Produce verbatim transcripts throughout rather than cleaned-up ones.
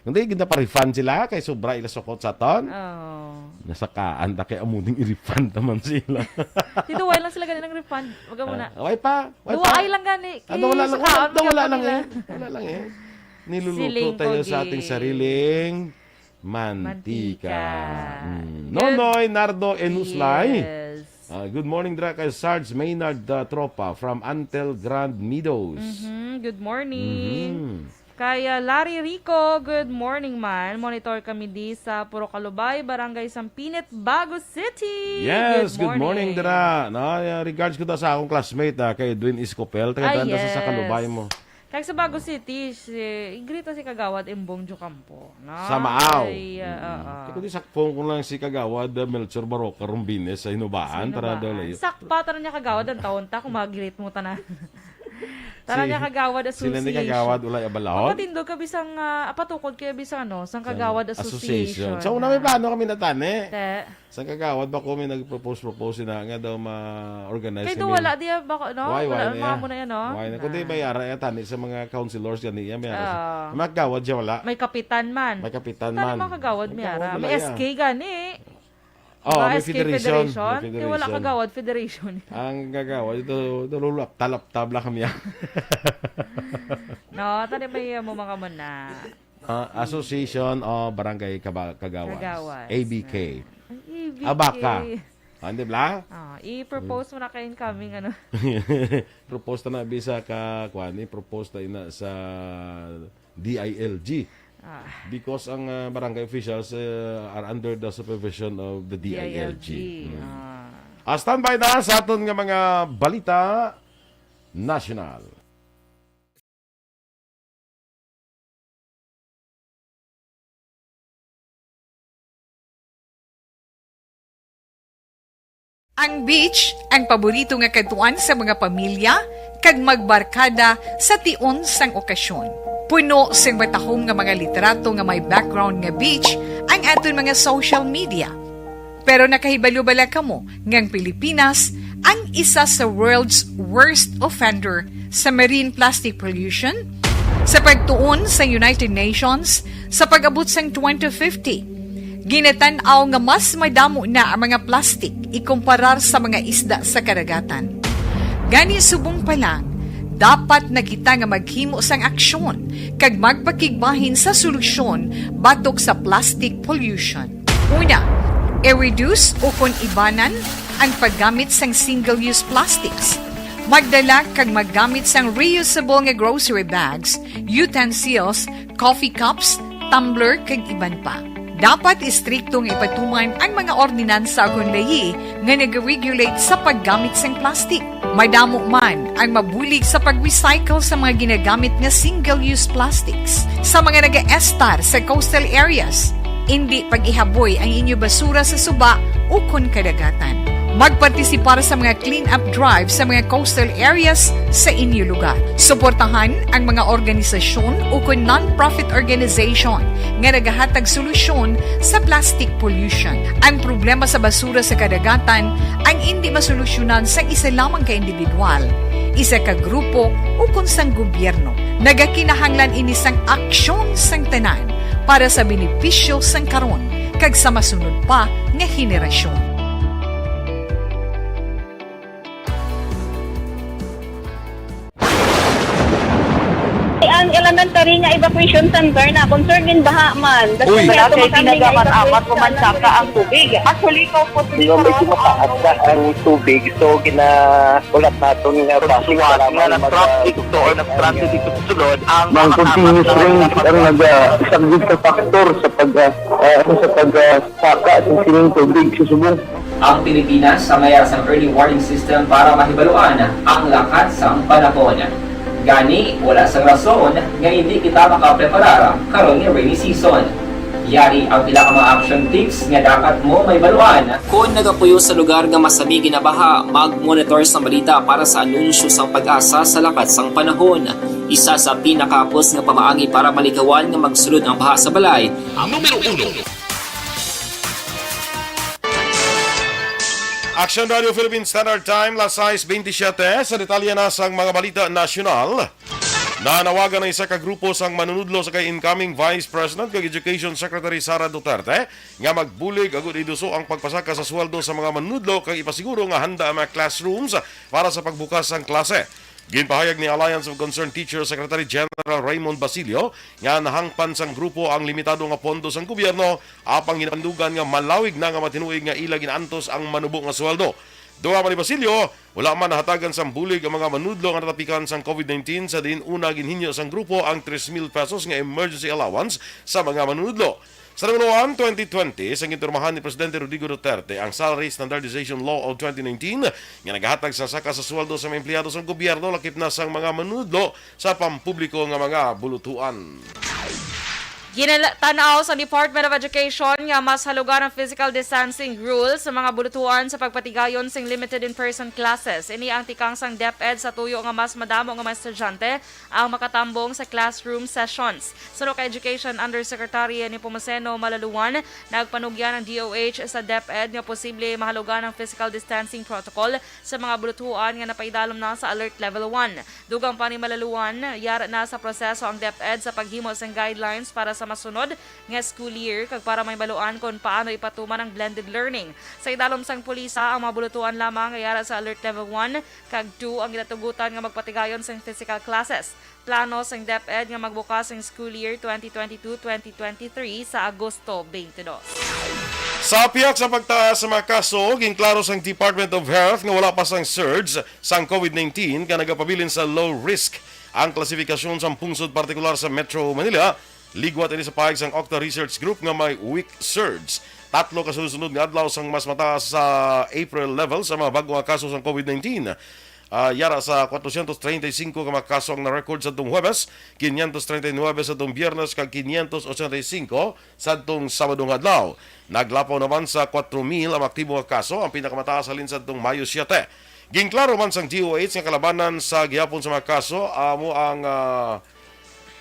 Hindi, gid na pa-refund sila kay sobra ila sukot sa aton. Oh. Nasakaan ta kay amo ning i-refund naman sila. Dito, wala lang sila ganun ng refund. Wag mo na. Ah, wala pa. Wala pa. Duwaay lang gani. Ano, wala lang, wala, wala lang eh. Wala lang eh. Niluluto tayo sa ating sariling mantika. Mantika. Mm. Good. Nonoy Nardo Enuslay. Yes. Ah, good morning, dra kay Sarge Maynard, ah, Tropa from Antel Grand Meadows. Mhm. Good morning. Mhm. Kay, ah, Larry Rico, good morning man. Monitor kami di sa Purok Kalubay, Barangay Sampinit, Bago City. Yes, good morning, dira. Na, ah, regards ko ta sa akong classmate, ah, kay Edwin Iscopel. Taga daan ta sa, sa Kalubay mo. Kag sa Bago City, si, i-greet na si Kagawad Imbong Jocampo, no? Sa Maaw. Ay, ah, ah, ah. Kay kundi sakpon ko lang si Kagawad, ah, Melchor Baroca Rombines sa Hinubaan, tara daw layo. Sakpa, tara niya Kagawad, ang taon ta, kung mag-greet mo, tana. Tara niya Kagawad Association. Sila ni Kagawad, ulay abalahon. Mapatindog ka bisang, ah, apatukod kaya bisang ano, sang Kagawad Association. Sa una may plano kami na tani. Te. Sang Kagawad ba ko may nag-propose, propose na nga daw ma-organize kami? Kay do wala diya ba ko, no? Wala, wala na mo na yan, no? Why na? Kundi may ara ya tani sa mga councilors gani ya, may ara. May Kagawad siya, wala. May kapitan man. May kapitan man. Tani mga Kagawad, may ara. May S K gani. Oh, may federation. May federation. Kay wala Kagawad federation. Ang Kagawad, ito, ito, lulap, talap, tabla kami, ah. No, tani may, uh, mo mga muna. Ah, Association of Barangay Kaba-, Kagawas. Kagawas. A B K. Ay, A B K. Abaka. Ah, di ba? Ah, i-propose mo na kay incoming, ano? Propose ta na, bisa ka, kuwan, i-propose ta ina sa D I L G. Ah. Because ang, ah, barangay officials, eh, are under the supervision of the D I L G. D I L G, ah. Ah, standby na sa aton nga mga balita nasyonal. Ang beach, ang paborito nga kadtuan sa mga pamilya, kag magbarkada sa tion sang okasyon. Puno sing matahom nga mga litrato nga may background nga beach ang aton mga social media. Pero nakahibalo bala kamo nga ang Pilipinas ang isa sa world's worst offender sa marine plastic pollution? Sa pagtuon sa United Nations, sa pag-abot sang twenty fifty, ginatan-aw nga mas madamo na ang mga plastic ikumparar sa mga isda sa kadagatan. Gani, subong pa lang, dapat na kita nga maghimo sang aksyon kag magpakigbahin sa solusyon batok sa plastic pollution. Una, i-reduce ukon ibanan ang paggamit sang single-use plastics. Magdala kag maggamit sang reusable nga grocery bags, utensils, coffee cups, tumbler, kag iban pa. Dapat istrikto nga ipatuman ang mga ordinansa ukon layi nga nag-regulate sa paggamit sang plastic. Madamo man ang mabulig sa pag-recycle sa mga ginagamit nga single-use plastics. Sa mga nagaestar sa coastal areas, indi pag-ihaboy ang inyo basura sa suba ukon kadagatan. Magpartisipar sa mga clean-up drive sa mga coastal areas sa inyo lugar. Suportahan ang mga organisasyon ukon non-profit organization nga nagahatag solusyon sa plastic pollution. Ang problema sa basura sa kadagatan ang indi masolusyonan sang isa lamang ka individual, isa ka grupo, ukon sang gobyerno. Nagakinahanglan ini sang aksyon sang tanan para sa benepisyo sang karon kag sa masunod pa nga henerasyon. Ang elementary nga evacuation center na concern gin baha man. Uy. Wala kay tinaga man, amat ko man saka ang tubig. Actually, ikaw po, di ba, mataas na ang tubig, so ginahulat naton nga plastic, suwat nga nag-transit to or nag-transit dito sa sulod ang mga continuous rain ang nag-, ah, isa gid sa factor sa pag, ah, ah, ano, sa pag, ah, saka sa sining tubig sa subong. Ang Pilipinas samaya sang early warning system para mahibaluan ang lakat sang panahon. Gani, wala sang rason nga hindi kita makapreparar karon nga rainy season. Yari ang pila ka mga action tips nga dapat mo mahibaluan. Kon nagapuyo sa lugar nga masami ginabaha, mag-monitor sang balita para sa anunsyo sang PAGASA sa lakat sang panahon. Isa sa pinakahapos nga pamaagi para malikawan nga magsulod ang baha sa balay. Numero uno. Action Radio Philippine Standard Time, las sais bentisiete. Sa detalye na sang mga balita nasyonal. Nanawagan ang isa ka grupo sang manunudlo sa kay incoming Vice President kag Education Secretary Sara Duterte nga magbulig agud iduso ang pagpasaka sa sweldo sa mga manunudlo kag ipasiguro nga handa ang mga classrooms para sa pagbukas sang klase. Ginpahayag ni Alliance of Concerned Teachers Secretary General Raymond Basilio nga nahangpan sang grupo ang limitado nga pondo sang gobyerno, apang ginapandugan nga malawig na nga matinuig nga ila ginaantos ang manubo nga sweldo. Dugang pa ni Basilio, wala man nahatagan sang bulig ang mga manudlo nga natapikan sang COVID nineteen sa diin una ginhinyo sang grupo ang tres mil pesos nga emergency allowance sa mga manudlo. Sa Naguluhan twenty twenty, sang ginpirmahan ni Presidente Rodrigo Duterte ang Salary Standardization Law of twenty nineteen, nga naghatag sang saka sa sweldo sa mga empleyado sang gobyerno, lakip na sang mga manudlo sa pampubliko nga mga bulutuan. Ginatan-aw sa Department of Education nga mas halugan ang physical distancing rules sa mga bulutuan sa pagpatigayon sing limited in-person classes. Ini ang tikang sang DepEd sa tuyo nga mas madamo nga mga estudyante ang makatambong sa classroom sessions. Suno kay Education Undersecretary Nepomuceno Malaluan, nagpanugyan ang DOH sa DepEd nga posible mahalugan ang physical distancing protocol sa mga bulutuan nga napaidalom na sa Alert Level one. Dugang pa ni Malaluan, yara na sa proseso ang DepEd sa paghimo sang guidelines para sa masunod nga school year kag para mahibaluan kon paano ipatuman ang blended learning. Sa idalom sang pulisa, ang mga bulutuan lamang nga yara sa Alert Level one kag two ang ginatugutan nga magpatigayon sang physical classes. Plano sang DepEd nga magbukas ang school year twenty twenty-two twenty twenty-three sa Agosto twenty-two. Sa pihak sa pagtaas sa mga kaso, ginklaro sang Department of Health nga wala pa sang surge sang COVID nineteen nga nagapabilin sa low risk ang klasifikasyon sang pungsod, partikular sa Metro Manila. Ligwat ini sa pahayag sang Octa Research Group nga may weak surge. Tatlo ka sunod-sunod nga adlaw sang mas mataas sa April level sa mga bag-o nga kaso sang COVID nineteen. Ah, yara sa kwatrocientos treinta y cinco ka mga kaso ang na-record sadtong Huwebes, quinientos treinta y nueve sadtong Biyernes, kag quinientos ochenta y cinco sadtong Sabado nga adlaw. Naglapaw naman sa kwatro mil ang aktibo nga kaso, ang pinakamataas halin sadtong Mayo siete. Ginklaro man sang DOH nga kalabanan sa gihapon sa mga kaso amo ang, ah,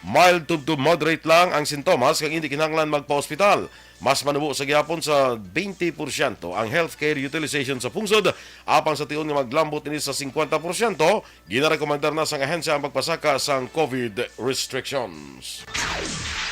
mild to, to moderate lang ang sintomas kag hindi kinahanglan magpa-ospital. Mas manubo sa gihapon sa twenty porsyento ang healthcare utilization sa pungsod, apang sa tion nga maglambot ini sa fifty porsyento, ginarekomendar na sang ahensya ang pagpasaka sang COVID restrictions.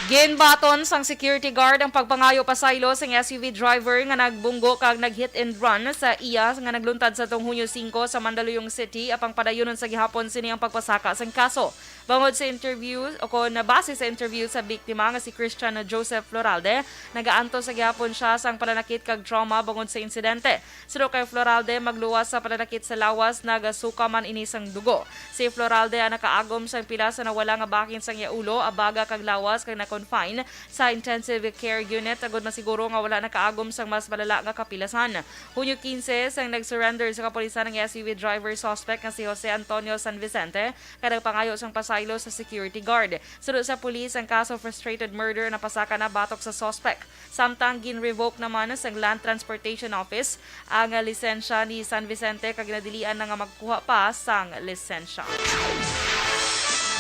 Ginbaton sang security guard ang pagpangayo pasaylo sang S U V driver nga nagbunggo kag nag-hit and run sa iya nga nagluntad sadtong Hunyo singko sa Mandaluyong City, apang padayunon sa gihapon sini ang pagpasaka sang kaso. Bangod sa interview, o kon base sa interview sa biktima nga si Christian Joseph Floralde, nagaantos sa gihapon siya sang pananakit kag trauma bangod sa insidente. Suno kay Floralde, magluwas sa pananakit sa lawas, nagasuka man ini sang dugo. Si Floralde ang nakaagom sang pila sa nawala nga bahin sang iya ulo, abaga kag lawas, kag na-confine sa intensive care unit agud masiguro nga wala nakaagom sang mas malala nga kapilasan. Hunyo quince, sang nag-surrender sa kapulisan ang S U V driver suspect nga si Jose Antonio San Vicente, kag nagpangayo sang pasaylo sa security guard. Suno sa pulis, ang kaso frustrated murder ang napasaka na batok sa suspect. Samtang gin-revoke naman sang Land Transportation Office ang lisensya ni San Vicente kag ginadilian na nga magkuha pa sang lisensya.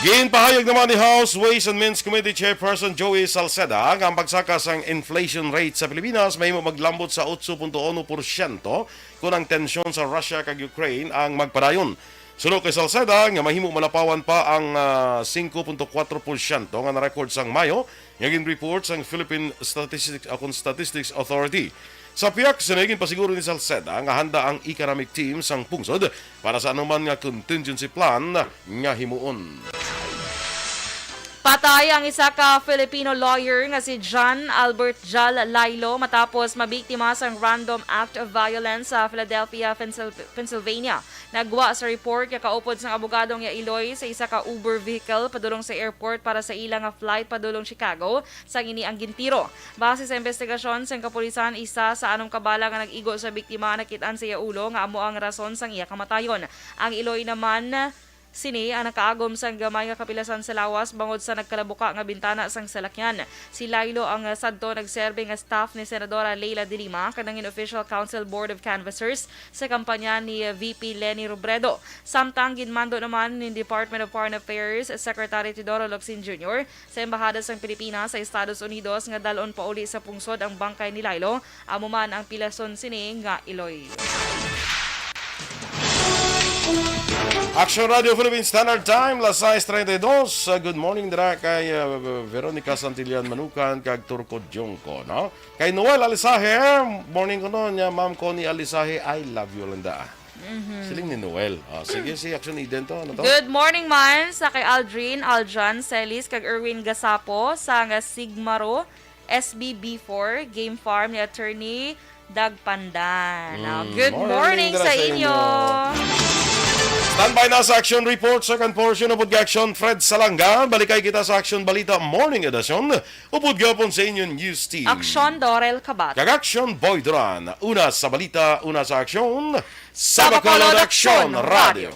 Ginpahayag naman ni House Ways and Means Committee Chairperson Joey Salceda nga ang pagsaka sang inflation rate sa Pilipinas mahimo maglambot sa otso punto uno porsyento kon ang tensyon sa Russia kag Ukraine ang magpadayon. Suno kay Salceda nga mahimo malapawan pa ang, ah, singko punto kuwatro porsyento nga na-record sang Mayo nga gin-report sang Philippine Statistics, o kon Statistics Authority. Sa pihak sini, ginpasiguro ni Salceda nga handa ang economic team sang pungsod para sa anuman nga contingency plan nga himuon. Patay ang isa ka Filipino lawyer nga si John Albert Jal Lailo matapos mabiktima sang random act of violence sa Philadelphia, Pensil-, Pennsylvania. Naggwa sa report nga kaupod sang abogado ang iya iloy sa isa ka Uber vehicle padulong sa airport para sa ila nga flight padulong Chicago, sang ini ang gintiro. Base sa investigasyon sang kapulisan, isa sa anom ka bala nga nag-igo sa biktima nakit-an sa iya ulo nga amo ang rason sang iya kamatayon. Ang iloy naman sini ang nakaagom sang gamay nga kapilasan sa lawas bangod sa nagkalabuka nga bintana sang salakyan. Si Lailo ang sadto nagserbe nga staff ni Senadora Leila de Lima kag nangin official counsel Board of Canvassers sa kampanya ni V P Leni Robredo. Samtang ginmando naman ni Department of Foreign Affairs Secretary Teodoro Locsin Junior sa Embahada sang Pilipinas sa Estados Unidos nga dal-on pauli sa pungsod ang bangkay ni Lailo, amo man ang pilason sini nga iloy. Action Radio Philippine Standard Time, las sais treinta y dos. Uh, good morning dira kay uh, Veronica Santillan Manukan kag Turco Jungco, no? Kay Noel Alisahe, morning ko no niya, Ma'am Connie Alisahe, I love you, Linda. Siling ni Noel. Ah, sige, si Action Eden to. Ano to? Good morning man sa kay Aldrin, Aljan, Celis, kag Erwin Gasapo sa nga Sigmaro, S B B four, Game Farm ni Attorney Doug Pandan. Ah, Mm, good morning morning, dira sa sa inyo. inyo. Standby na sa Action Report, second portion of Action, Fred Salanga. Balikay kita sa Action Balita Morning Edition. Upod gapon sa inyong news team. Aksyon Dorel Kabat. Kag Action Boy Duran. Una sa balita, una sa aksyon. Sa Sa Bacolod Bacolod Action Action Radio.